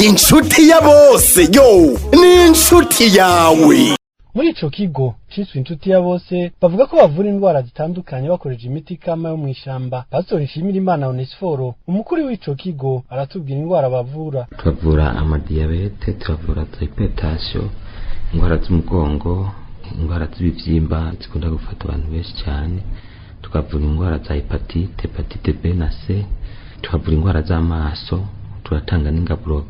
Inshuti ya bose, yo ni inshuti yawe. Muri ico kigo ciswe Inshuti ya Bose, bavuga ko bavura indwara zitandukanye bakoresheje imiti kama yo mw'ishamba. Pastor Nshimirimana Onesphore, umukuru w'ico kigo, aratubwira indwara bavura. Turavura amadiyabete, turavura za hypertension, indwara z'umugongo, indwara z'ibivyimba zikunda gufata abantu benshi cyane, tukavura indwara za hépatite, hépatite B na C, tukavura indwara z'amaso, turatanga n'ingaburo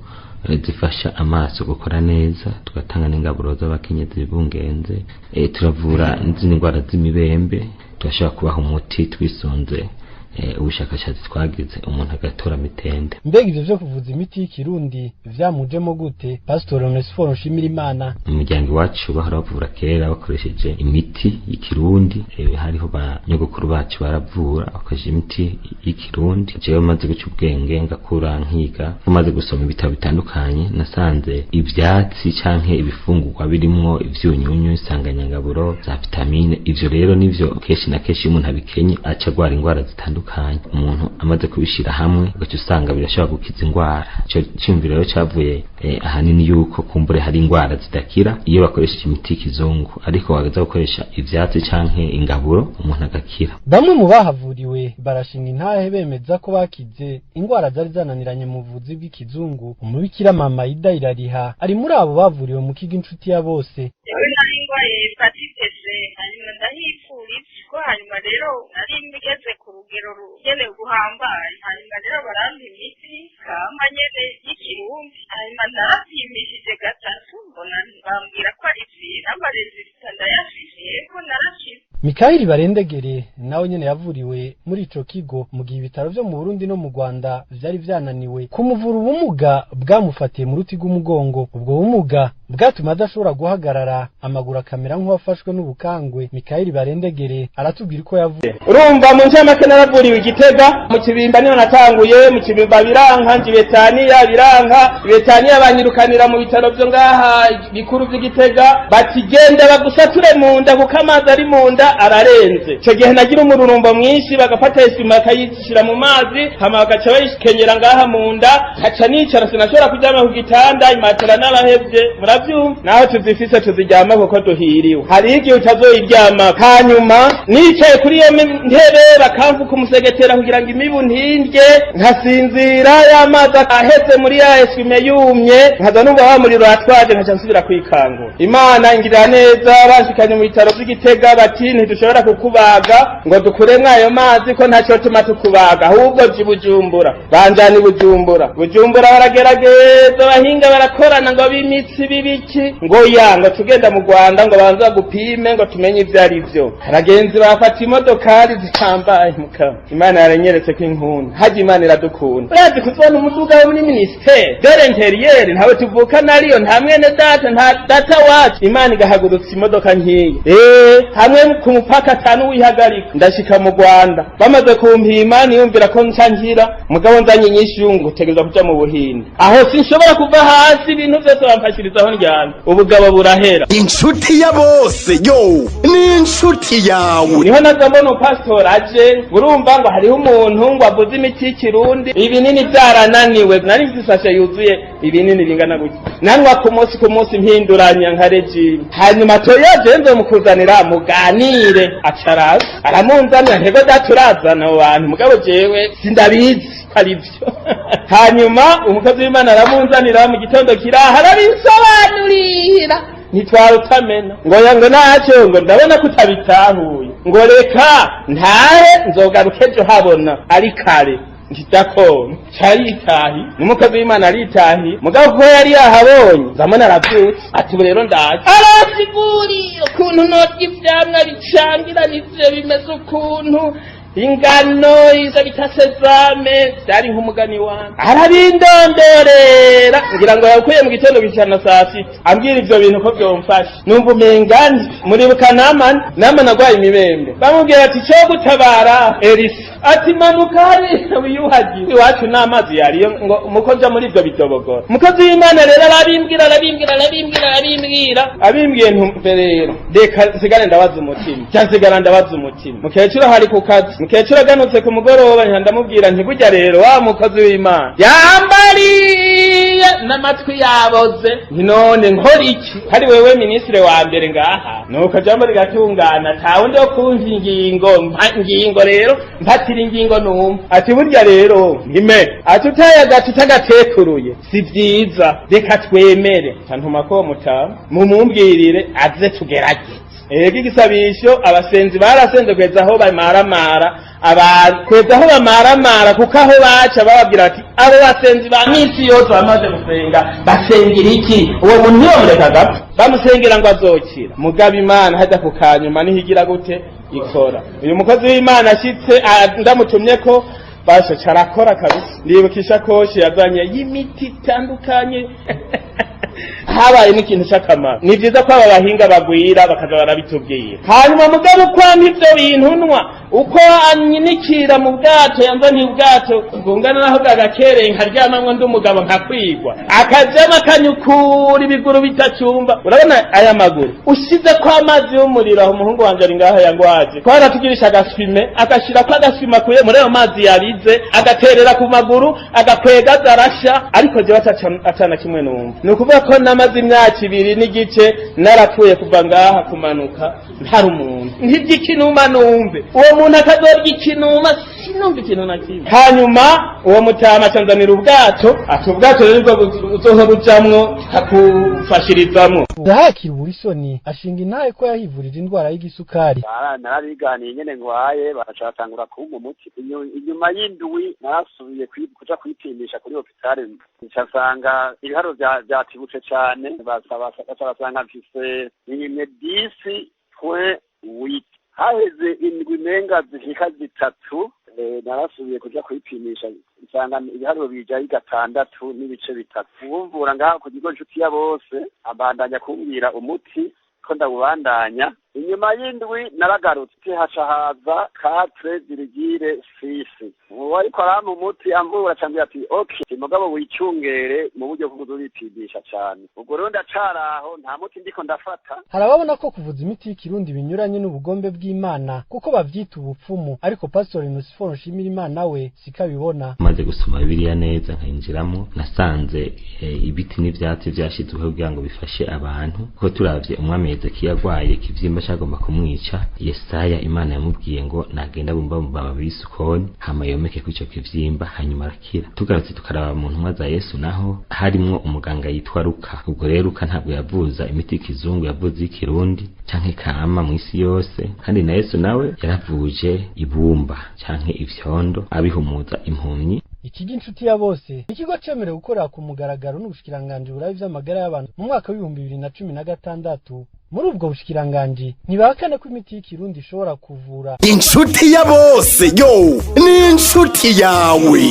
zifasha amaso gukora neza, tugatanga n'ingaburo z'abakenyezi bibungenze, turavura n'izindi ndwara z'imibembe, turashobora kubaha umuti twisunze ubushakashatsi twagize, umuntu agatora mitende. Mbega ivyo vyo kuvuza imiti y'ikirundi vyamujemo gute, Pastor Onesphore Nshimirimana? Mu muryango iwacu bahora bavura kera bakoresheje imiti y'ikirundi. Hariho ba nyogokuru bacu baravura bakoresheje imiti y'ikirundi. Jewe maze guca ubwenge, ngakura, nkiga, maze gusoma ibitabo bitandukanye, nasanze ivyatsi canke ibifungurwa birimwo ivyunyunyu, insanganyangaburo za vitamine. Ivyo rero nivyo kenshi na kenshi iyo umuntu abikenye aca agwara ingwara zitandukanye. Umuntu amaze kubishira hamwe, ugaca usanga birashobora gukiza ingwara. Ico ciyumviro rero cavuye ahanini yuko kumbure hari ingwara zidakira iyo bakoresheje imiti y'ikizungu, ariko wageza gukoresha ivyatsi canke ingaburo, umuntu agakira. Bamwe mu bahavuriwe barashinga intahe bemeza ko bakize ingwara zari zananiranye mu buvuzi bw'ikizungu. Umubikira Mama Ida Irariha ari muri abo bavuriwe mu kigo Inshuti ya Bose. Yewe, nari ndwaye hépatite C, hanyuma ndahipfuriza ko, hanyuma rero nari ngeze ku rugero rugenewe guhambaye, hanyuma rero barampa imiti kama nyene y'ikirundi, hanyuma narapimishije gatatu, mbona bambwira ko ari vyiza, ama résultats ndayafise, yego, narakize. Mikayeli Barendegere nawe nyene yavuriwe muri ico kigo mu gihe ibitaro vyo mu Burundi no mu Rwanda vyari vyananiwe kumuvura ubumuga bwamufatiye mu ruti rw'umugongo. Ubwo bumuga bwatuma adashobora guhagarara, amaguru akamera nk'uwafashwe n'ubukangwe. Mikayeli Barendegere aratubwira uko yavuye. Urumva, mu ncamake, naravuriwe Igitega mu Kibimba, niho natanguye. Mu Kibimba biranka, nje Betaniya biranka, Betaniya banyirukanira mu bitaro vyo ngaha bikuru vy'Igitega, bati: "Genda bagusature mu nda kuko amazi ari mu nda ararenze." Ico gihe nagira umururumbo mwinshi, bagafata esima bakayishira mu mazi, hama bagaca bayikenyera ngaha mu nda, nkaca nicara, sinashobora kuryama ku gitanda, imatera n'abahevye. Muravyumva, naho tuzifise tuziryama kuko duhiriwe, hariho igihe utazoyiryama. Hanyuma nicaye kuri iyo ntebe, bakamfuka umusegetera kugira ngo imibu ntindye, nkasinzira, y'amazi aheze muri ya esime yumye, nkaza numva wa muriro atwaje, nkaca nsubira kwikangura. Imana ingirira neza, banshikanye mu bitaro vy'Igitega, bati: "Ntidushobora kukubaga ngo dukuremwo ayo mazi, ko ntaco tuma tukubaga, ahubwo ji Bujumbura." Banjana i Bujumbura. Bujumbura baragerageza, abahinga barakorana ngo b'imitsi b'ibiki, ngo ya ngo tugenda mu Rwanda ngo banze bagupime ngo tumenye ivyo ari vyo. Abagenzi bafata imodokari zihambaye. Mukama Imana yaranyeretse ko inkunda hajya, Imana iradukunda. Urazi kuzibona umuduga wo muri ministère de l'Intérieur, ntawe tuvukana ariyo, nta mwene data, nta data wacu, Imana igahagurutsa imodoka nkiyi hamwe ku mupaka atanu wihagarika, ndashika mu Rwanda, bamaze kumpima, niyumvira ko nca nkira, mugabo nzanye inyishu ngo utegerezwa kuja mu Buhinde, aho sinshobora kuva hasi, ibintu vyose bamfashirizaho ndyamye, ubugabo burahera. Inshuti ya bose, yo ni inshuti yawe. Niho naza mbona umupasitori aje, urumva, ngo hariho umuntu ngo avuze imiti y'ikirundi, ibinini byarananiwe. Nari mfise isashe yuzuye ibinini bingana gutya, nanywa ku munsi ku munsi, mpinduranya nka régime. Hanyuma toya je nzomukuzanira muganire, acaraza aramunzanira. Ntego data, urazana abo bantu, mugabo jewe sindabizi ko ari byo. Hanyuma umukozi w'Imana aramunzanira mu gitondo kiraha, arabisobanurira, ntitwara utamena ngo ya ngo ntacyo, ngo ndabona ko utabitahuye, ngo reka ntahe, nzogaruka ejo habona ari kare. Ntidakona caritahi, n'umukozi w'Imana aritahi, mugabo kuko yari yahabonye, nzamona aravyutse, ati: "Ubu rero ndaje." Arasigurira ukuntu norya ivyamwa bicangiranije, bimeze ukuntu ingano, izo bita sésame, vyari nk'umugani wanje, arabindondorera. Ngira ngo yakuye mu gitondo gushikana saa sita ambwira ivyo bintu ko vyomfasha, numva umenga muribuka Namani. Namani agwaye imibembe, bamubwira ati: "Co gutabara Elisa," ati: "Manuka hariya wiyuhagire, iwacu n'amazi yariyo." Ngo umukozi muri ivyo bidobogora. Umukozi w'Imana rero arabimbwira, arabimbwira, arabimbwira, arabimbwira, abimbwiye, ntumve rero, reka nsigare ndabaza umutima, cya nsigara ndabaza umutima. Mukecuru hari ku kazi, mukecuru aganutse ku mugoroba, ndamubwira nti: "Burya rero wa mukozi w'Imana yambariye." Yagiye n'amatwi yaboze. Nti none nkora iki? Hari wewe minisitiri wa mbere ngaha. Nuko jambo rigatungana, tawundi wo kumva ingingo mpa ingingo rero, mpatira ingingo numva. Ati burya rero ntime, ati utayaga tutagatekuru, si vyiza, reka twemere. Ntuma ko mutama mumumbwirire aze tugerageze. Ego, igisabisho abasenzi barasenze kweza aho bamaramara abantu, kweza aho bamaramara, kuko aho baca bababwira ati abo basenzi ba minsi yose bamaze gusenga basengera iki? Uwo muntu ntibamureka agapfa, bamusengera ngo azokira. Mugabo Imana hajya ku kanyuma niho igira gute ikora. Uyu mukozi w'Imana ashitse, ndamutumye ko basha carakora kabisa. Ndibuka ishakoshi yazanye y'imiti itandukanye, habaye n'ikintu c'akamaro. Ni vyiza ko aba bahinga bagwira bakaza barabitubwira. Hanyuma mugabo ukwampa ivyo bintu nwa, uko anyinikira mu bwato, yanzaniye ubwato bwungana naho bwagakereye, nkaryamamwo ndi umugabo nkakwigwa, akajamwo akanyukura ibiguru bitacumba. Urabona aya maguru ushize ko amazi y'umuriro aho, umuhungu wanje ari ngaho yangwaje, twaratugirisha agaswime, agashirako agaswime akuye muri ayo mazi yabize, agaterera ku maguru, agakwega arasha. Ariko jewe atana kimwe numva. Ni ukuvuga ko namaze imyaka 2 n'igice narapfuye, kuva ngaha kumanuka ntari umuntu, ntirya ikinuma numve uwo muntu akazorya ikinuma, sinumva ikintu na kimwe. Hanyuma uwo mutama acanzanira ubwato, ati ubwato rero nibwo uzohora ujamwo kakufashirizamwo. Ndahakira Uburisoni ashinga intahe ko yahivurije indwara y'igisukari. Narabiganiye nyene ngwaye, baraca batangura kumpa umuti. Inyuma y'indwi narasubiye kuja kwipimisha kuri hôpital, nca nsanga ibiharuro vyatibutse cane, baca basanga mfise imwe 10.8. Haheze indwi menga zishika 3, narasubiye kuja kwipimisha, nsanga ibiharuro bija 6.3. Uwumvura ngaho ku kigo Nshuti ya Bose abandanya kumbwira umuti ko ndawubandanya. Inyuma y'indwi naragarutse, haca haza 4,6. Uwo ariko arampa umuti amvura acambwira ati ok mugabo wicungere mu buryo bwo kuza cane. Ubwo rero ndacaraho, nta muti ndiko ndafata. Hari ababona ko kuvuza imiti y'ikirundi binyuranye n'ubugombe bw'Imana kuko bavyita ubupfumu, ariko Pastor Nusiforo Nshimirimana we sikabibona. Maze gusoma Bibiliya neza nkayinjiramo, nasanze ibiti n'ivyatsi vyashizweho kugira ngo bifashe abantu, kuko turavye umwami Hezekiya agwaye ikivyimba cagomba kumwica, Yesaya Imana yamubwiye ngo nagenda bumba amababi y'isukoni hama yomeke kuri ico kivyimba, hanyuma arakira. Tugarutse tukaraba mu ntumwa za Yesu, naho harimwo umuganga yitwa Luka. Ubwo rero Luka ntabwo yavuza imiti y'ikizungu, yavuza iy'ikirundi canke kama mw'isi yose. Kandi na Yesu nawe yaravuje ibumba canke ivyondo, abihumuza impumyi. Ikigo Inshuti ya Bose, ikigo cemerewe gukorera ku mugaragaro n'ubushikiranganji burabe vy'amagara y'abantu mu mwaka w'2016. Muri ubwo bushikiranganji ntibahakana ko imiti y'ikirundi ishobora kuvura. Inshuti ya bose yo ni inshuti yawe.